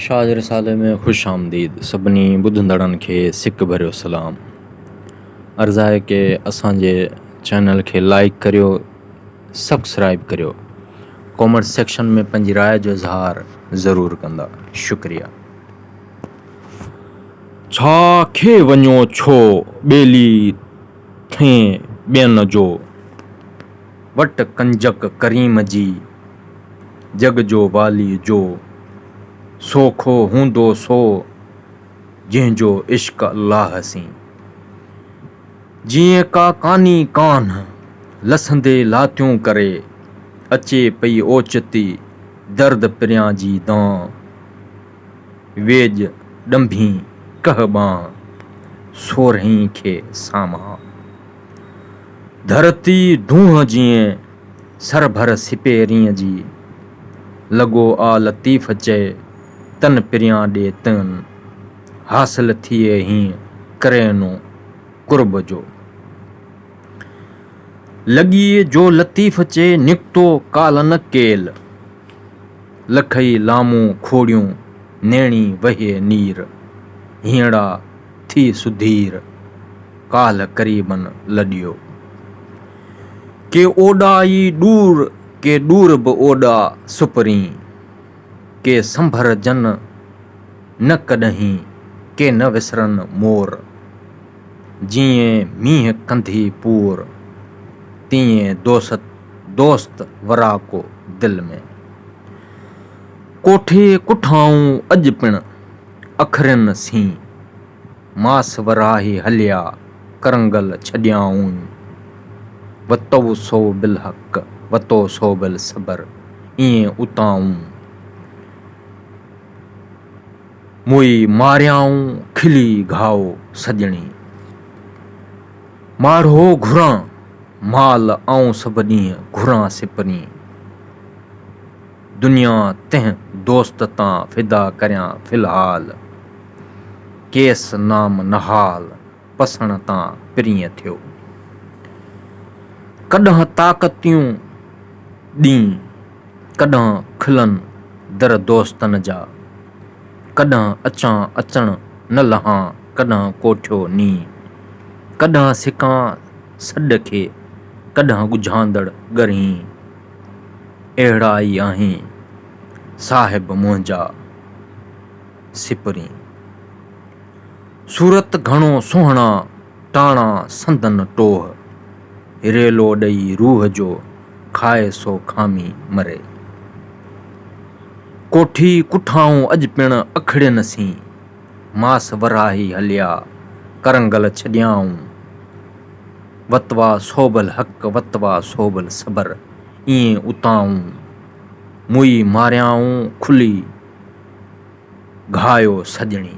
شاهه جي رسالي ۾ خوش آمديد سڀني ٻڌندڙن کي سڪ ڀريو سلام. عرض آهي ڪي اسان جي چينل کي لائيڪ ڪريو سبسڪرائيب ڪريو ڪومنٽ سيڪشن ۾ پنهنجي راء جو اظهار ضرور ڪندا شڪريه. ڇا کي وڃو ڇو ٻيلي ٿئين ٻين جو. وٽ ڪنجڪ ڪريم جي، جڳ جو والي جو، سوکو هوندو سو، جنهن جو عشق الله سين. جيئن ڪا ڪاني ڪانه، لسندي لاتيون ڪري، اچي پئي اوچتي، درد پريان جي دانهن. ويڄ ڏنڀين ڪهه ٻانهن، سورهين کي سامهان. ڌرتي دونهن جيئن سرڀر سپيرينء جي، لڳو آ لطيف چئي، تن پريان ڏي تئن، حاصل ٿئي هينء ڪرينو قرب جو. لڳي جو لطيف چئي، نڪتو ڪالهه نه ڪيل، لکئي لامون کوڙيون، نيڻي وهي نير، هينئڙا ٿي سڌير، ڪالهه قريبن لڏيو. ڪي اوڏا ئي ڏور، ڪي ڏور به اوڏا سپرين. ڪي سنڀر جن نه ڪڏهين، ڪي نه وسرن مور. جيئن مينهن ڪنڌي پور، تيئن دوست دوست وراڪو دل ۾. ڪوٺي ڪٺائون اڄ پڻ اکرين سين. ماس وراهي هليا، ڪرنگل ڇڏيائون. وتو سو بالحق، وتو سو بالصبر، ائين اتائون. موئي ماريائون، کلي گهائو سڄڻي. ماڙهو گهران، مال آئون سڀ ڏينهن گهران سپرين. دنيا تنهن دوست تان فدا ڪريان في الحال. ڪيس نام نهال پسڻ تان پرينء ٿيو. ڪڏهن طاقتيون ڏين، ڪڏهن کلن در دوستن جا. ڪڏهن اچان اچڻ نه لهان، ڪڏهن ڪوٺيو نين. ڪڏهن سڪان سڏ کي، ڪڏهن ڳجهاندڙ ڳرهين. اهڙا ئي آهين صاحب منهنجا سپرين. صورت گهڻو سهڻا ٽاڻا سندن ٽوهه. ريلو ڏئي روح جو کائي سو کامي مري. ڪوٺي ڪٺائون اڄ پڻ اکڙين سين. ماس وراهي هليا ڪرنگل ڇڏيائون. وتوا صوبل حق وتوا صوبل صبر ائين اتائون. موئي ماريائون کلي گهايو سڄڻي.